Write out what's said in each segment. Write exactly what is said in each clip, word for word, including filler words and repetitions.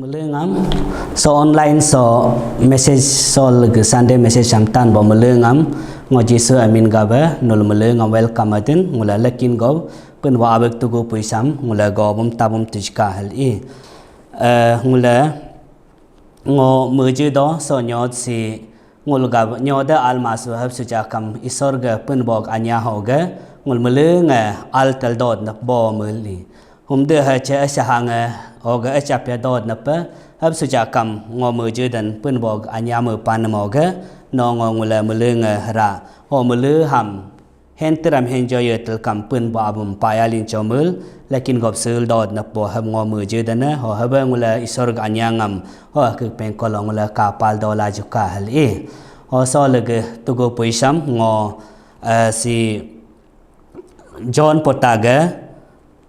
Melengam, so online so message so lege Sunday message samtan bo melengam, ngo Jisu amin gabe nul melengam welcome atin ngula lekin go pun wa abek tugu puisam ngula go bum tabum tijka hal i. Eh, ngula ngo meje do so nyot si ngul gab nyoda almasu hab sujakam isor ga pun bok anya ho ga ngul melenge al tel dot nak bo meli. Humde ha che asahang ho ga achapya dot napa hab sujakam ngo meje dan pun bok anya me pan mo ga no ngo ngula melenge ra ho mele ham. Henteram henjoye telkam pun bo abum payalin chomul, lekin gop sul dod napo hab ngo meje dana ho haba ngula isor ga anyangam ho ke pengkol ngula kapal dola juka hal i. Ho so lege tugu puisam ngo, eh, si John potaga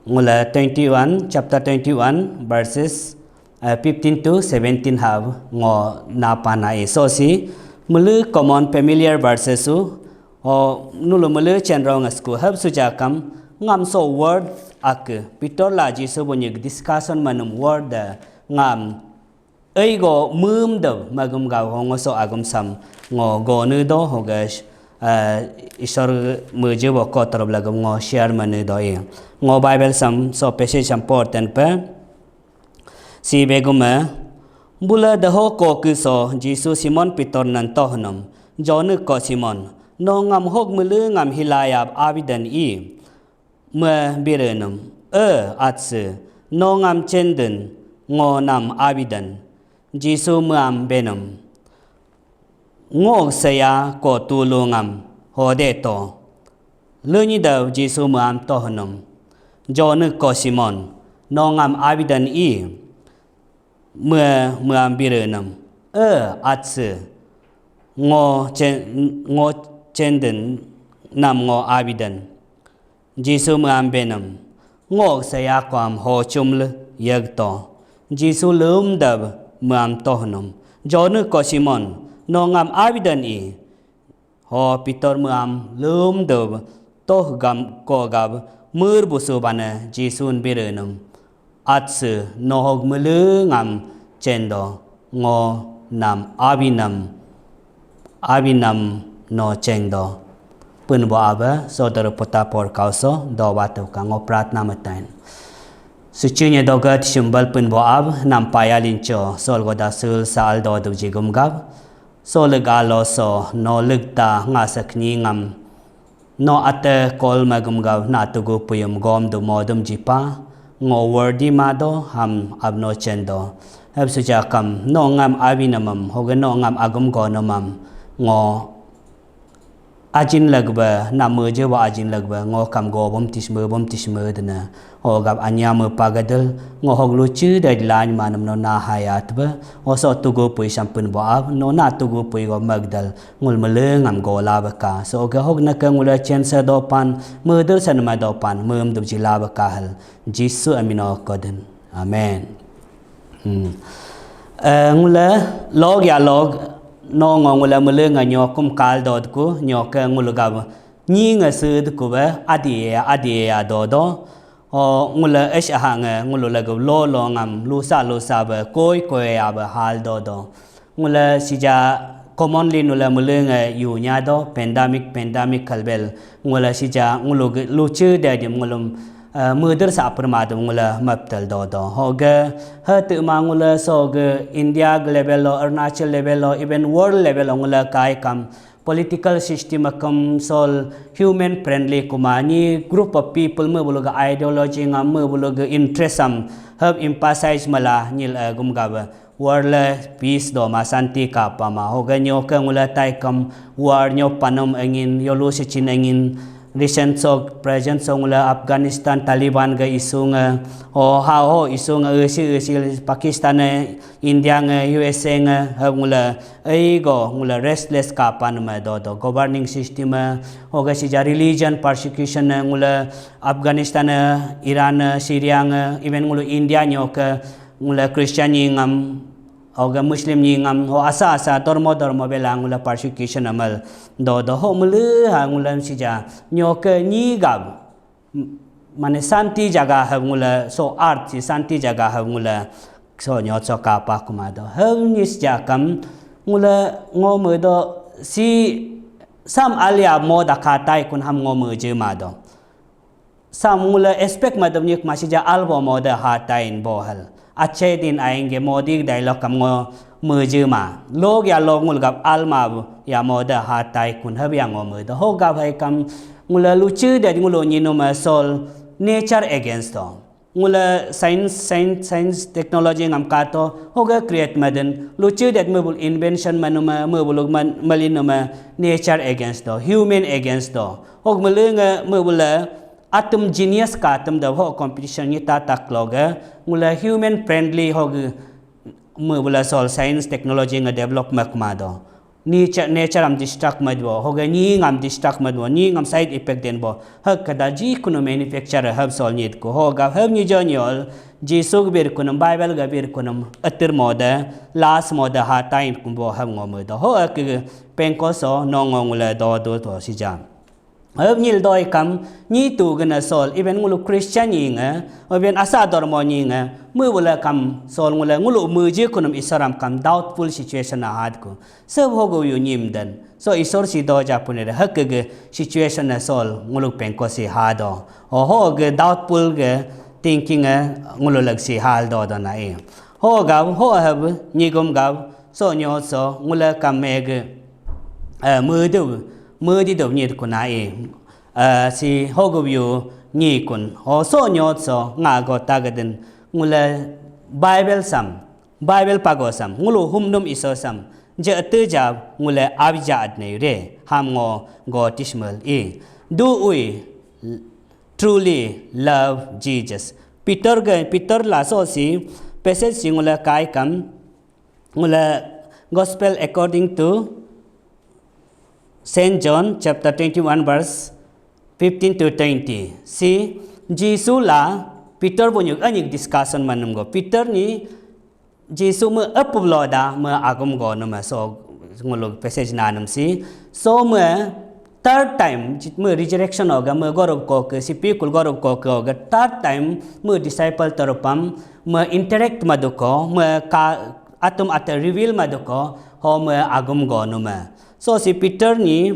ngula twenty-one, chapter twenty-one, verses eh, fifteen to seventeen hab ngo na pana e. So si mulu common familiar verses su o nulu mulu chenro ngasku hab sujakam ngam so word ak Peter la Jisu bunyik discussion manum word da ngam ei go mum da magum ga hongo so agum sam ngo go nu do hogash, eh, isor meje bo ko torob lagum ngo share manu do e. Ngo Bible sam so passage sam por ten pe Si begume, bula deho ko kiso Jisu Simon Pitor nan tohnum, Jonu ko Simon, no ngam hok mele ngam hilayab abidan i. Me birenum, e atse, no ngam chenden, ngo nam abidan. Jisu meam benum. Ngok seya ko tulu ngam hode to. Lenyi daw Jisu meam tohnum. Jonu ko Simon, no ngam abidan i. Me meam birenum. E atse. Ngo chen, ngo chenden nam ngo abidan. Jisu meam benum. Ngok seya koam ho chumle yag to. Jisu lum dab meam tohnum. Jonu ko Simon, no ngam abidan i. Ho Pitor meam lum dab toh gam ko gab mur busu bana Jisun birenum. Atse nohog mele ngam chendo ngo nam abinam abinam no chengdo. Pun bo abe sodor pota por kauso do batu ka ngo pratna metain. Suci nye dogat simbal pun bo ab nam paya lincho sol goda sul saal do dubji gumgab. So lega lo so no legta nga sakni ngam. No ate kol magum gav na tugu puyum gom du modum jipa, ngo wordi ma do ham abno chen do. Heb suja kam no ngam abi namam, hoge no ngam agum go namam, ngo ajin lagba, na meje wa ajin lagba, ngo kam go bum tisme, bum tisme dena. Ho gab anya me pagadal, ngo hog lucu dai lain manam no na hayat ba, oso tugu pui sampun bo ab, no na tugu pui go magdal, ngul mele ngam go la baka. So ga hog na ka ngula chen sa do pan, mudul sa nama do pan, mum dub ji la baka hal. Jisu amino koden. Amen. Hmm. Eh, ngula log ya log, no ngo ngula mele nga nyo kum kal dod ku, nyo ke ngul gab, nyi nga sud ku ba, adi ya, adi ya do do. O ngula ish aha nga ngulu lagu lo lo ngam lusa lusa ba koi koi ya ba hal do do. Ngula sija commonly nula mulu nga yu nya do pandemic pandemic kalbel. Ngula sija ngulu ge lucu da dim ngulum, eh, mudur sa perma do ngula maptal do do. Hoga ha tu ma ngula so ge India ge level lo, Arunachal level lo, even world level lo ngula kai kam political system akam sol human friendly kuma ni group of people me bulu ga ideology ngam me bulu ga interest am have emphasize mala nil, eh, gum ga ba world peace do ma santi ka pa ma hoga nyoka ngula tai kam war nyo panam angin yolu sichin angin recent so present so ngula Afghanistan Taliban ga isu nga ho ha ho isu nga isi isi Pakistan eh, India nga U S A nga have ngula Aigo ngula restless ka pan ma do do governing system, eh, hoga sija religion persecution, eh, ngula Afghanistan, eh, Iran, eh, Syria nga even ngulu India nyoka ngula Christian nyi ngam hoga Muslim nyi ngam ho asa asa dormo dormo bela ngula persecution amal do do ho mulu ha ngula sija nyoka nyi gab. M-, mane santi jaga ha ngula so art si santi jaga ha ngula So nyo so kapa kuma do. Hel nis ja kam ngula ngo me do si sam alia mo da katai kun ham ngo me je ma do. Sam ngula expect ma do nyik ma si ja albo mo da hatain bo hel. Ache din aing ge mo di dialogue kam ngo me je ma. Log ya log ngul gap alma ya mo da hatai kun hab ya ngo me do. Ho gap hai kam ngula lucu da ngulu nyinu ma sol nature against do. Ngula science, science, science technology ngam kato, hoga create maden, lucu det mebul invention manuma, mebuluk man, malinuma, nature against do, human against do. Hog melenge mebula atom genius ka atom do, ho competition ni tatak loge, ngula human friendly hog mebula sol science technology nga develop makma do. Nature, nature am destruct madbo, hoga ni ngam destruct madbo, ni ngam side effect denbo. Hak kada ji kunu manufacture hab sol nit ko, hoga hab ni jo nyol, Jisu ga bir kunum, Bible ga bir kunum, atir mode, las mode ha tain kumbo hab ngo mode. Ho ak pengko so, no ngo ngule do do to si jam. Hab nyil doi kam, ni tu gena sol, even ngulu Christian ni nge, even asa dormo ni nge, mu bula kam sol ngule, ngulu mu je kunum Isor am kam doubtful situation a had ku. Sab hogo yu nyim den. So Isor si do ja pune de hak ge situation na sol nguluk pengko si ha do. O ho ge doubtful ge thinking e ngulu lag si hal do do na e. Ho gab ho hab nyigum gab so nyo so ngula kam me ge, eh, mu du mu di do nyit kuna e. Eh, si hogo yu nyi kun. Ho so nyo so nga go ta ge den ngula Bible sam Bible pago sam, ngulu humdum Isor sam, je ate jab ngule abja adne re, ham ngo go tishmal e. Do we truly love Jesus? Peter ge, Peter la so si, passage si ngule kai kam, ngule Gospel according to Saint John chapter twenty-one verse fifteen to twenty. Si Jisu la Peter bunyuk anyik discussion manum go. Peter ni Jisu me apub lo da me agum go num so ngulu passage nanum si. So me third time ji-, me resurrection oga me gorub ko ke si pikul gorub ko ke oga third time me disciple terupam me interact maduko me ka atum ate reveal maduko ho me agum go num. So si Peter ni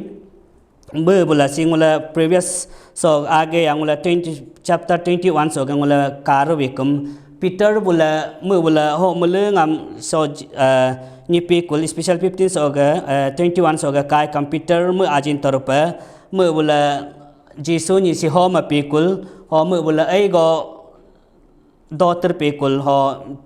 me bula si ngula previous so age yang ngula twenty chapter twenty-one so ga ngula karu wikum Peter bula me bula ho mele ngam so, eh, nyipi kul special fifteen so ga, eh, twenty-one so ga kai kam Peter me ajin torupa me bula Jisu ni si ho ma pikul ho me bula ai go daughter pikul ho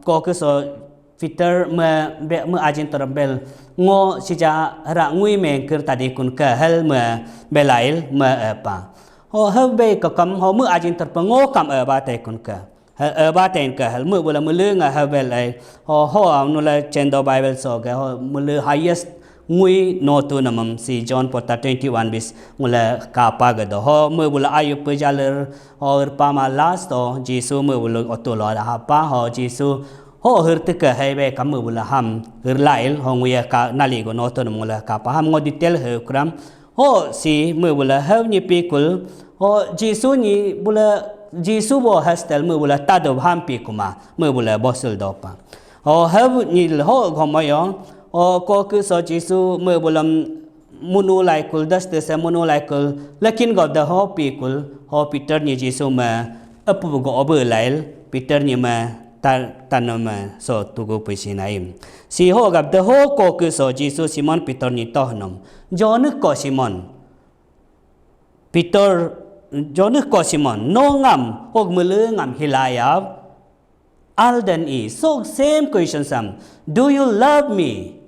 koke so Peter me be me ajin terem bel ngo sija hara ngui mengker tadi kun ke hel me belail me apa. Ho hel be ke kam ho me ajin terpe ngo kam eba te kun ke. Hel eba te ke hel me bula mele nga hel bel ai. Ho ho nula chendo Bible so ke ho mele highest ngui no tu namam si John pota twenty-one bis ngula kapa ga do ho me bula ayu pejaler ho rpama last to Jisu me bula otu lo da hapa ho Jisu ho hir teke hebe kam me bula ham hir lail ho nguya ka nali go no tu nam ngula kapa ham ngo detail he kram ho si me bula he ni pikul ho Jisu ni bula Jisu bo hostel me bula tado ham pikuma me bula bosul dopa. O hab ni ho gomoyo o koku so Jisu me bulam munu laikul das te se munu laikul lakin go da ho pikul ho Peter ni Jisu me apu go obe lail Peter ni me tar tanam me so tugu puisi naim. Si ho gab da ho koku so Jisu Simon Peter ni toh nom. John ko Simon. Peter, John ko Simon, no ngam hog mele ngam hilayab. Alden i, so same question sam. Do you love me?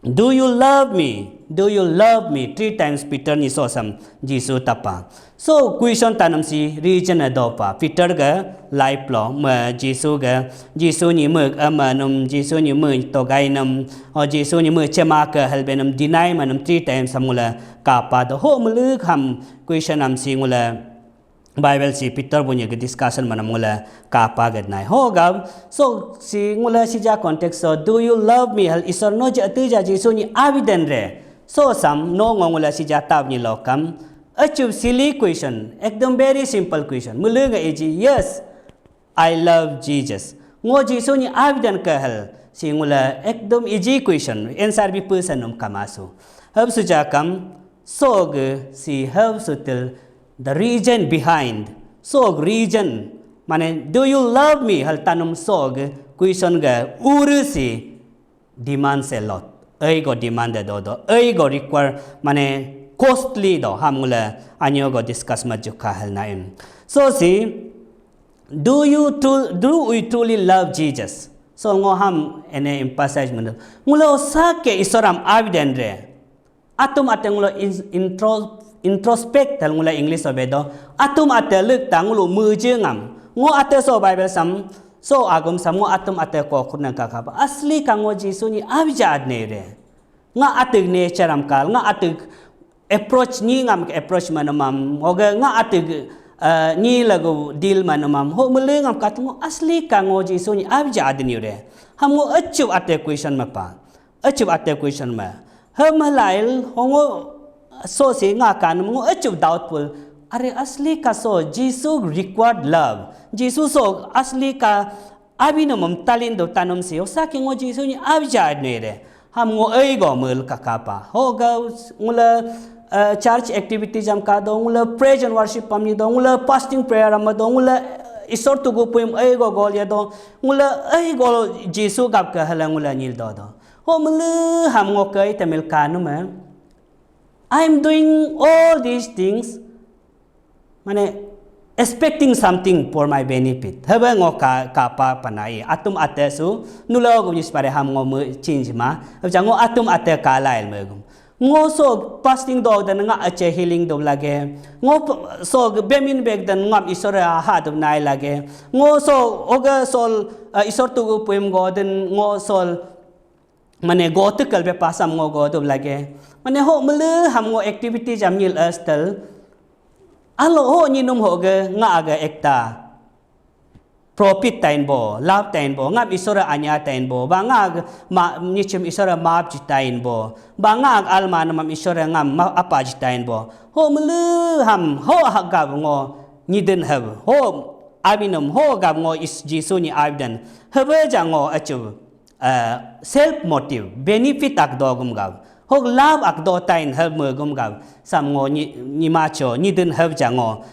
Do you love me? Do you love me? Three times Peter ni so sam Jisu tapa. So question tanam si reason adopa. Peter ga life lo ma Jisu ga Jisu ni muk amanum Jisu ni muk togainum o Jisu ni muk chema ka halbenum deny manum three times sam ngula kapa do ho muluk ham question am si ngula Bible si Peter bunyi ke discussion manam ngula kapa gad nai. Ho gab, so si ngula sija context so, do you love me? Hal Isor no ja tu ja Jisu ni abiden re. So sam no ngo ngula sija tab ni lokam. Achup silly question, ekdom very simple question. Mulunga eji, yes, I love Jesus. Ngo Jisu ni abidan kahal si ngula ekdom easy question, answer bi person num kamasu. Hab sujakam, so ge si hab sutil the reason behind. So ge reason, mane, "Do you love me?" hal tanum so ge question ge uru si demands a lot. Ai go demand do do. Ai go require, mane, costly do. Ham ngula anyo go discuss ma juka hal naim. So si, do you tru-, do we truly love Jesus? So ngo ham ene emphasize mendo. Ngula sake Isoram abiden re. Atum ate ngula in-, intro-, introspect hal ngula English obe do. Atum ate lek ta ngulu muje ngam. Ngo ate so Bible sam, so agum sam ngo atum ate ko kurna kakapa. Asli ka ngo Jisu ni abija adne re. Nga atig nature am kal, nga atig approach ni ngam ke approach manamam, hoga nga atig, eh, ni lagu deal manamam, ho mele ngam kat ngo asli ka ngo Jisu ni abija adni re. Ham ngo achieve ate question ma pa. Achieve ate question ma. Ham halail, ho ngo so si nga kan ngo achieve doubtful. Are asli ka so Jisu required love. Jisu so asli ka abinum talin do tanum si, osa ki ngo Jisu ni abija adne re. Ham ngo ai go mel kakapa. Ho ga ngula, eh, church activity jam ka do, ngula praise and worship pam ni do, ngula fasting prayer am do, ngula, eh, Isor tugu puim ai go gol ya do, ngula ai go Jisu gap ka hala ngula nil do do. Ho mele ham ngo kai tamil kanum eh. I am doing all these things, mane, expecting something for my benefit. Haba ngo ka, kapa panai. Atum ate su, nulo gu nyis pare ham ngo mu change ma. Haba ngo atum ate ka lail me gum. Ngo so fasting do dan nga ache healing do lage. Ngo p-, so bemin beg dan ngam Isor ha do nai lage. Ngo so oga sol, eh, Isor tugu puim go dan ngo sol mane go tekal be pasam ngo go do lage. Mane ho mele ham ngo activity jam nyil astel. Alo ho nyinum ho ge nga aga ekta profit tain bo, love tain bo, ngam Isora anya tain bo, ba nga ag ma, nyichim Isora maap ji tain bo, ba nga ag alma namam Isora ngam ma, apa ji tain bo. Ho mele ham ho ha gab ngo nyiden hab, ho abinum ho gab ngo is Jisu ni abdan haba ja ngo achu, eh, self motive, benefit ak do gum gab, hok love ak do tain hab me gum gab, sam ngo ni, ni macho, ni den hab ja ngo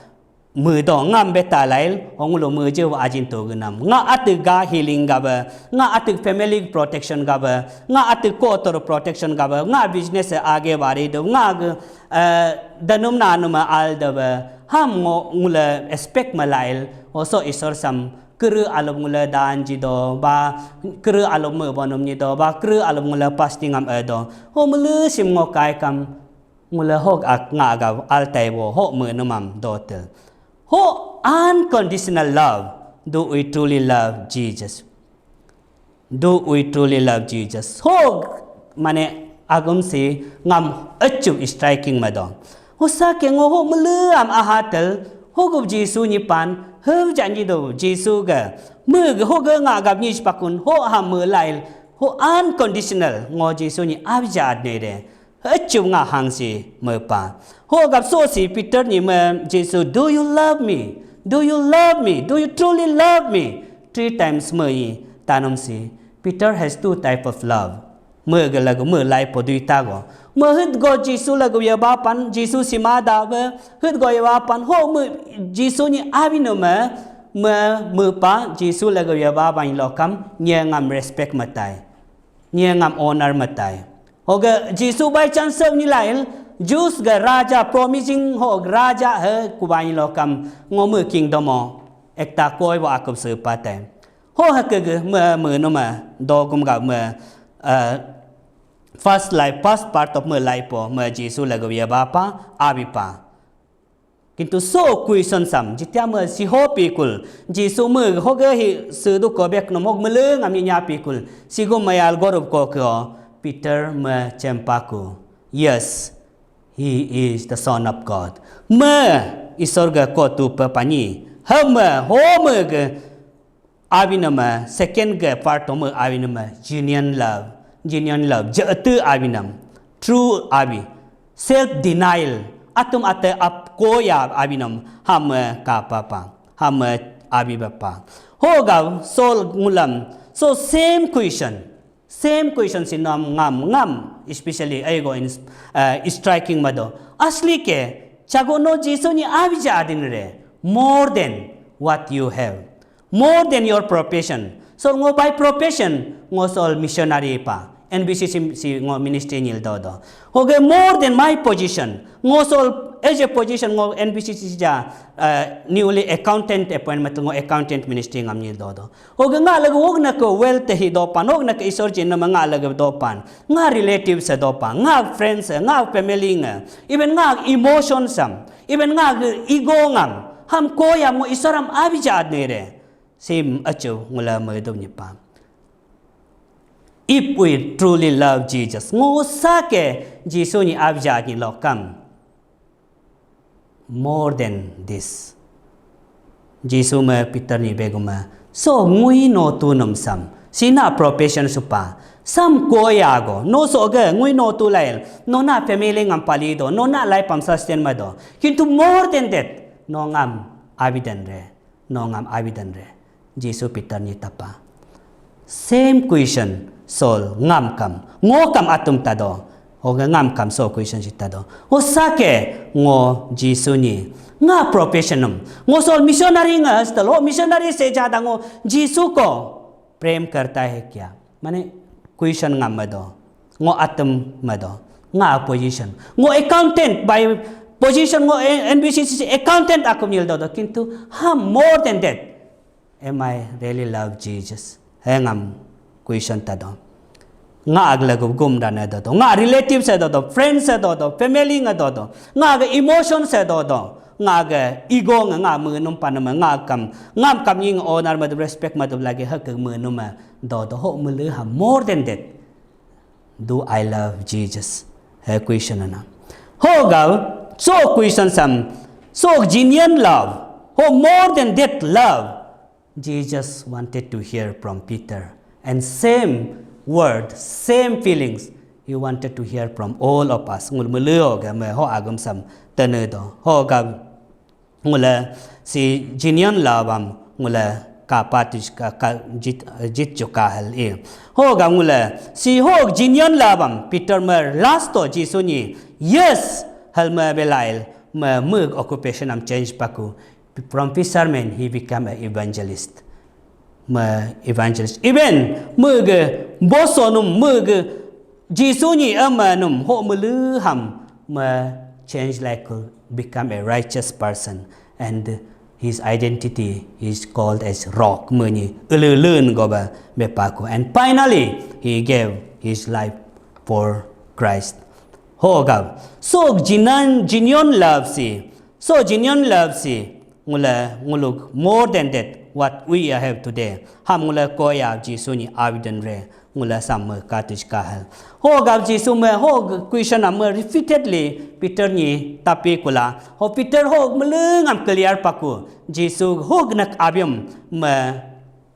me do ngam beta lail, hong lo me je wa ajin to gunam. Nga atik ga healing gab, nga atik family protection gab, nga atik kotor protection gab, nga business age bari do, nga ag, eh, danum nanum al do ba, ham ngo ngula expect malail, oso Isor sam kere alop ngula dan ji do, ba kere alop me bonum ni do, ba kere alop ngula fasting am e do. Ho mele sim ngo kai kam ngula hok ak nga aga altai bo, ho me numam do tel. Ho unconditional love. Do we truly love Jesus? Do we truly love Jesus? Ho mane agum si ngam achu striking ma do. Hosa ke ngo ho mele am ahatel, ho gub Jisu ni pan, hab ja ni do Jisu ga, me ga ho ga nga gab ni pakun, ho ha me lail, ho unconditional, ngo Jisu ni abja adne re, achu nga hang si me pa. Ho gab so si Peter ni me Jisu, "Do you love me? Do you love me? Do you truly love me?" Three times me tanum si. Peter has two type of love. Me ga lagu me lai po duita go. Me hit go Jisu lagu ya bapan, Jisu sima da be, hit go ya bapan, ho me Jisu ni abinu me, me, me pa, Jisu lagu ya bapan lokam, nye ngam respect matai. Nye ngam honor matai. Hoga Jisu by chance ni lail, Jews ga raja promising ho raja he kubai lokam, ngo me kingdom o, ekta koi bo akup se patai. Ho hakege me, me no me, dogum ga me, eh, first life, first part of me life po, me Jisu lagu ya bapa, abi pa. Kintu so question sam, jitia me si ho pikul, Jisu me hoge hi sedu kobek no mog meleng ami nya pikul, sigo mayal gorup ko ke, Peter me chempaku. Yes, he is the Son of God. Me, Isor ga ko tu pe pani. He me, ho me ge, Abinama, second ge part tome abinama, genuine love. Genuine love, jete abinam. True abi. Self denial. Atum ate ap koya abinam. Hame kapapa. Hame abi bapa. Ho gav Saul ngulam, so same question. Same question si nam ngam ngam, especially I go in uh, striking mado. Asli ke, chago no Jisu ni abija adin re, more than what you have, more than your profession. So ngo by profession, ngo sol missionary pa, N B C C si ngo ministry nil do do. Okay, more than my position, ngo sol as a position ngo N B C C ja uh, newly accountant appointment ngo accountant ministry ngam nil do do. Oga nga laga wog na ka wealth hi dopan, wog na ka isor jin nama nga laga dopan, nga relative sa dopan, nga friends, nga family nga, even nga emotion sam, even nga ego ngam, ham koya mo isoram abija adne re. Sim achu ngula ma dum ni pa. If we truly love Jesus, ngo sa ke Jisu ni abija ni lokam. More than this. Jisu me Peter ni beguma, so ngui no tu num sam, sina profession supa, sam koya go, no so ge ngui no tu lail, no na family ngam pali do, no na life am sustain ma do. Kintu more than that, no ngam abidan re, no ngam abidan re. Jisu Peter ni tapa. Same question, Saul, ngam kam, ngo kam atum tado. Oga ngam kam so question si tado. O sake ngo Jisu ni nga professionum. Ngo sol missionary nga stalo missionary se jada ngo Jisu ko prem karta hai kya? Mane question ngam mado. Ngo atum mado. Nga position. Ngo accountant by position ngo N B C C accountant aku nil do. Kintu ha more than that. Am I really love Jesus? Hengam question tado. Nga ag lagu gum dana dodo. Nga relative se dodo, friends se dodo, family nga dodo. Nga ga emotion se dodo. Nga ga ego nga nga menum panama nga kam ngam kam ying honor madu respect madu lagi hak menum dodo. Ho mele ha more than that. Do I love Jesus? He question na. Ho ga so question sam so genuine love. Ho more than that love. Jesus wanted to hear from Peter. And same word, same feelings, he wanted to hear from all of us. Ngul mulio ga me ho agam sam tane do. Ho ga ngula si jinion labam ngula kapa tuj ka, ka jit, jit juka hal e. Ho ga ngula si ho jinion labam Peter mer last to Jisu ni yes hal me belail me mug occupation am change paku. From fisherman, he became an evangelist. Me evangelist. Even mege bosonum mege Jisu ni amanum ho mele ham me change like become a righteous person and his identity is called as rock me ni ululun goba bepaku and finally he gave his life for Christ. Ho gab so jinan jinion love si So genuine love si ngula nguluk more than that what we have today. Ham ngula koya Jisu ni avidan re ngula sam me katuj kahal. Ho gab Jisu me ho question am repeatedly Peter ni tapi kula. Ho Peter ho melengam clear paku. Jisu ho gnak abium me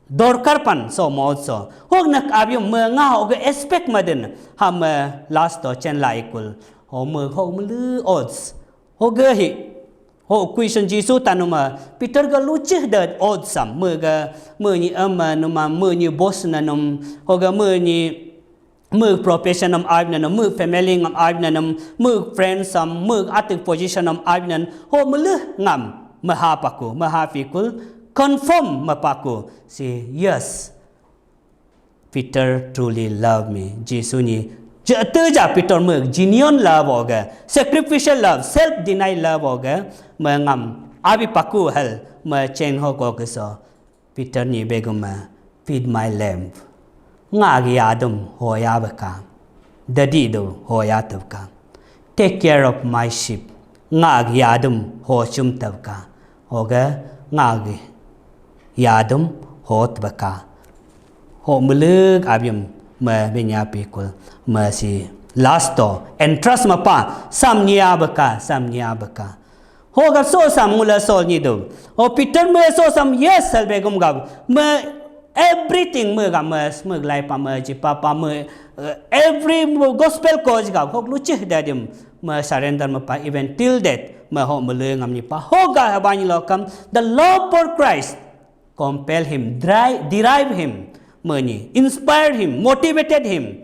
dorkar pan so mod so. Ho gnak abium me nga ho ge expect maden ham me last to chen laikul. Ho me ho mele odds. Hoga hi ho question Jisu tanuma Peter ga luchih da od sam mega meni ama numa meni boss nanum hoga meni me profession am aib nanum me family ngam aib nanum me friends am me atik position am aib nan ho mele ngam maha paku maha fikul confirm mapaku si yes. Peter truly love me. Jisu ni jatuh ja Peter me genuine love oga, sacrificial love, self deny love oga, me ngam abi paku hal me chen ho ko keso. Peter ni begum me feed my lamb. Nga agi adum hoya baka. Dadi do hoya tabka. Take care of my sheep. Nga agi adum ho chum tabka. Hoga nga agi yadum hot baka. Ho muluk abim ma benya pikul ma si last to entrust ma pa sam nia baka sam nia baka. Ho gab so sam ngula sol ni do. Ho Peter ma so sam yes sal begum gab ma everything ma gab ma ma lai pa ma ji pa pa ma uh, every gospel cause gab hok luchih dadim ma surrender ma pa even till death ma ho mele ngam ni pa ho ga habani lokam the love for Christ. compel him, dri-, derive him, meni inspired him, motivated him,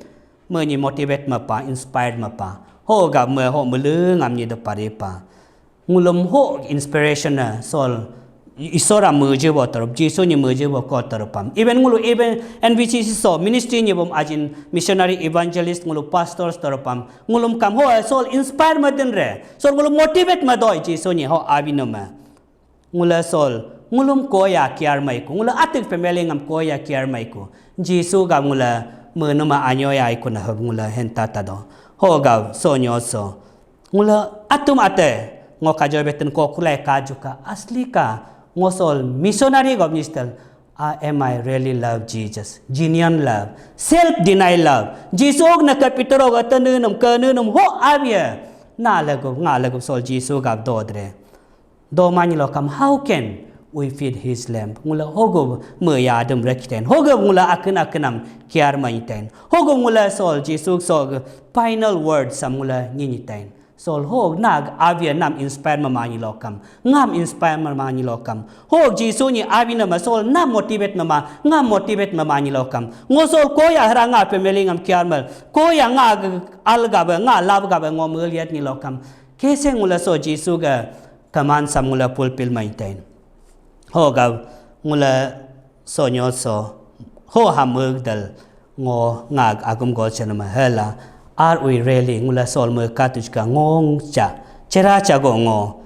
meni motivate mapa, inspired mapa. Ho ga me ho meleng amni de pare pa. Ngulum ho inspiration na sol isora meje bo tarup, Jisu ni meje bo ko tarupam. Even ngulu even N B C C so ministry ni bom ajin missionary evangelist ngulu pastors tarupam. Ngulum kam ho sol inspire madin re. Sol ngulu motivate madoi Jisu ni ho abinama. Ngula sol, ngulum koya kiar maiku, ngula atik family ngam koya kiar maiku. Jisu gab ngula menuma anyoya iku na hub ngula henta tado. Ho gab so nyo so. Ngula atum ate, ngo kajo beten ko kulai kaju ka asli ka, ngo sol missionary gab nistel. Ah, am I really love Jesus? Genuine love, self denial love. Jisu og na ka Peter og ate nunum ka nunum ho abia. Na lagu, nga lagu sol Jisu gab dodre. Do manyi lokam, how can we feed his lamb? Ngula hogub me yadum rekiten. Hogub ngula akin akinam kiar manyitain. Hogub ngula sol Jisu sog final word sam ngula nyinyitain. Sol hog nag avia nam inspire ma manyi lokam. Ngam inspire ma manyi lokam. Hog Jisu ni avi nama sol nam motivate mama. Ngam motivate ma manyi lokam. Ngo sol koya hra nga family ngam kiar mal. Koya nga ag-, alga ba, nga love ga ba ngo meliat ni lokam. Kese ngula so Jisu ga kaman sam ngula pulpil maintain. Ho ga ngula sonyo so, ho ha mugdal ngo ngag agum gol chanama hela. Are we really ngula sol me katuj ka ngong cha, chera cha go ngo.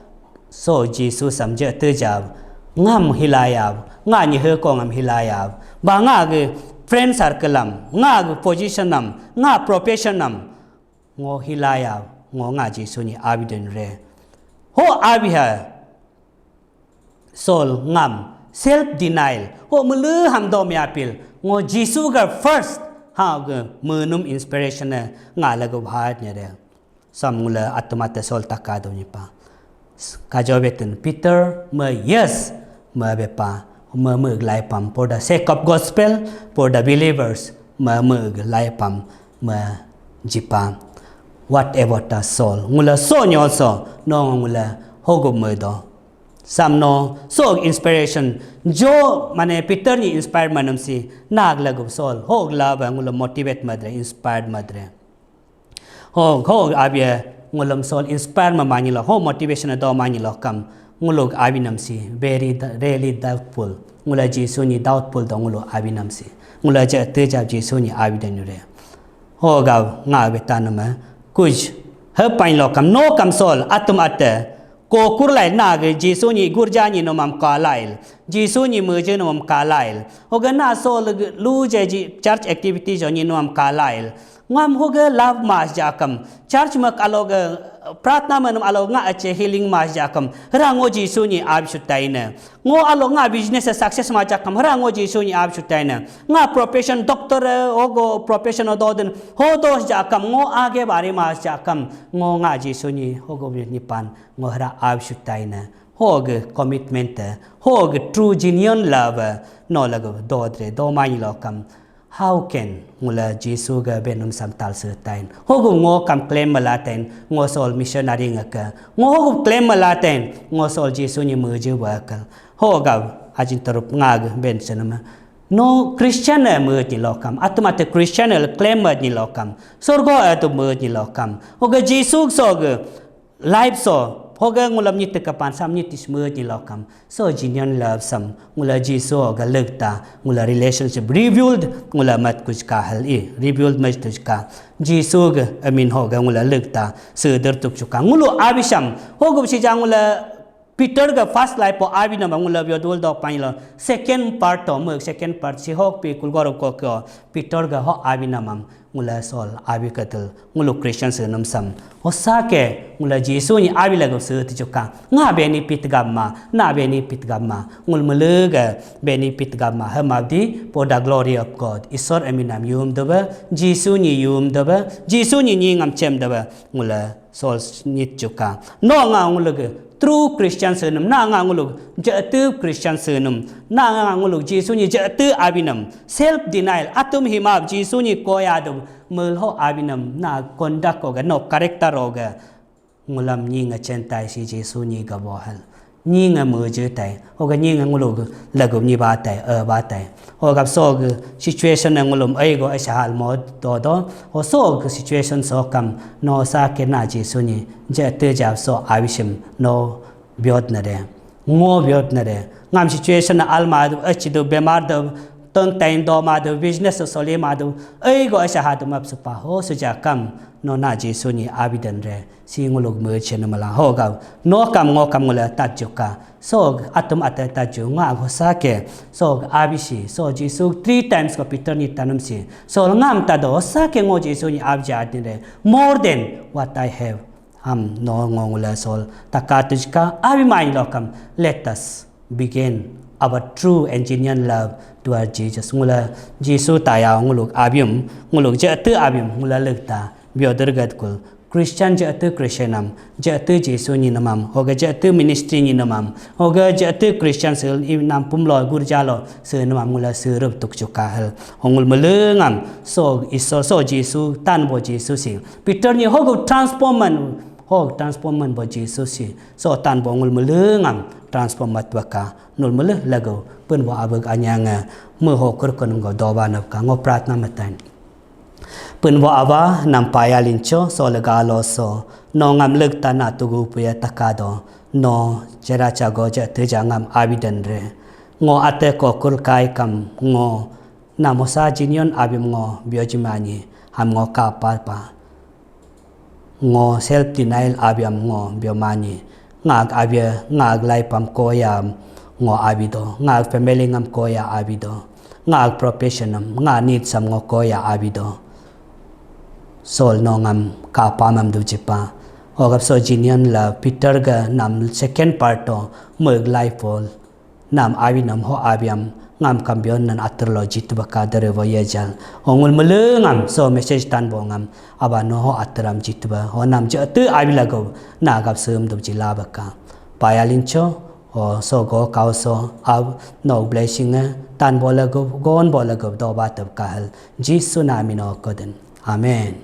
So Jisu sam je te jab, ngam hilayab, nga ni he ko ngam hilayab. Ba nga ge friend circle am, nga ge position am, nga profession am. Ngo hilayab, ngo nga Jisu ni abidun re. Ho abi ha sol ngam, self denial. Ho mele ham do mi apil. Ngo Jisu ga first, ha ga menum inspiration ne nga lagu bhat ne re. Sam ngula atumate sol takado ni pa. Kajo betun Peter me yes, me bepa, me me glai pam for the sake of gospel, for the believers, me me glai pam, me jipa. What about the soul? Ngula so nyo so, no ngula hogo me do. Sam no so inspiration jo mane Peter ni inspire manam si nag lagu sol hog la ba ngula motivate madre, inspired madre. Ho, ho abia ngulum sol inspire ma manyi lo, ho motivation do manyi lo kam nguluk abinam si very d-, really doubtful. Ngula Jisu ni doubtful do ngulu abinam si. Ngula je tejab Jisu ni abi dan re. Ho ga nga betanama kuj he pain lo kam no kam sol atum ate ko kurlai na ge Jisu ni gurja ni no mam kalail. Jisu ni meje no mam kalail. Ho ga na sol lu je ji church activity jo ni no mam kalail. Ngam hoge love mas jakam. Church mak alo ge pratna manum alo nga ache healing mas jakam. Hera ngo Jisu ni ab shutaina. Ngo alo nga business success ma jakam. Hera ngo Jisu ni ab shutaina. Nga profession doctor, eh, ogo profession ododen. Ho dos jakam. Ngo age bare mas jakam. Ngo nga Jisu ni hogo ni pan. Ngo hera ab shutaina. Hoge commitment, eh, hoge true genuine love, eh, no lagu dodre do main lo kam. How can ngula Jisu ga benum sam tal se tain? Hogu ngo kam claim mala tain, ngo sol missionary ngaka. Ngo hogu claim mala tain, ngo sol Jisu ni meje wakal. Hoga ajin terup ngag ben senama. No Christian eh mejni lokam. Atum ate Christian eh claim mejni lokam. Sorgo eh tu mejni lokam. Hoga Jisu soge life so, hoga ngulam nyi tekapan sam nyi tismut nyi lokam. So genuine love sam, ngula Jisu hoga legta, ngula relationship rebuild, ngula mat kuj ka hal i, rebuild mat kuj ka. Jisu ga amin hoga ngula legta, seder tuk chuka. Ngulu abisam, hoga sija ngula Peter ga first life po abi nama ngula biodul dok pain lo. Second part to, muk second part si hok pi kulgor ko ko. Peter ga ho abi nama. Ngula sol abi katul ngulu Christian senum sam. Hosa ke ngula Jisu ni abi lagu se tijuka. Nga benefit gamma, na benefit gamma. Ngul melega benefit gamma. Hemabdi for the glory of God. Isor eminam yum deba, Jisu ni yum deba, Jisu ni ni ngam chem deba. Ngula sol nit juka. No nga ngulu ge true Christian senum, na nga ngulu jatuh Christian senum, na nga ngulu Jisu ni jatuh abinam. Self denial, atum himab Jisu ni koya dum. Melho abinam na conduct oga, no character oga. Ngulam ni nga centai si Jisu ni gabo hal. Nyi nga meje tai, hoga nyi nga ngulu lagu nyi ba tai, e ba tai. Hoga so ge situation na ngulum ai go asha hal mo do do. Ho so ge situation so kam no sa ke na Jesu ni je te jab so abishim no biot na de. Ngo biot na de. Ngam situation na alma du achi du bemar du tong tain do ma du business soli ma du ai go asha ha du map supa ho suja kam no na Jesu ni abidan re. Si nguluk me chen mala ho gau. No kam ngo kam ngula tat juka. So atum ate tat ju nga go sa ke. So abisi. So Jesu three times ko Peter ni tanum si. So ngam ta do sa ke ngo Jesu ni abja din re. More than what I have. Ham no ngo ngula sol taka tujka abi main lokam. Let us begin our true and genuine love toward Jesus. Ngula Jesu taya nguluk abium, nguluk jete abium, ngula lekta bioder gatkul. Christian jete Christian am, jete Jesu ni namam, hoga jete ministry ni namam, hoga jete Christian sil i nam pumlo gurjalo se namam ngula se rup tuk chuka hel. Hongul melengam so iso so Jesu tan bo Jesu sing. Peter ni hogu transformment, hog transformment bo Jesu si. So tan bo ngul melengam transform mat baka nul meleh lagu pun bo abeg anyang me ho kurkun go doba nabka ngo pratna matan. Pun bo aba nam paya lincho so lega lo so no ngam leg tana tugu puya takado no jera chago ja teja ngam abidan re. Ngo ate ko kul kai kam ngo namosa jinion abim ngo biojimani ham ngo kapa pa. Ngo self denial abiam ngo biomani. Ngak abia, ngak life am koya ngo abido. Ngak family ngam koya abido. Ngak profession am, ngak needs am ngo koya abido. Sol no ngam kapa mam du jipa. Ogap so jinian la Peter ga nam second part to merg life all. Nam abi nam ho abiam ngam kambion nan atur lo jitu baka dere bo yejal. Ongul mele ngam so message tan bo ngam aba no ho aturam jitu ba ho nam je atu abi lagu na gap sem du jila baka. Paya lincho ho so go kau so ab no blessing eh tan bo lagu gon bo lagu do ba tab kahal Jisu na mino koden. Amen.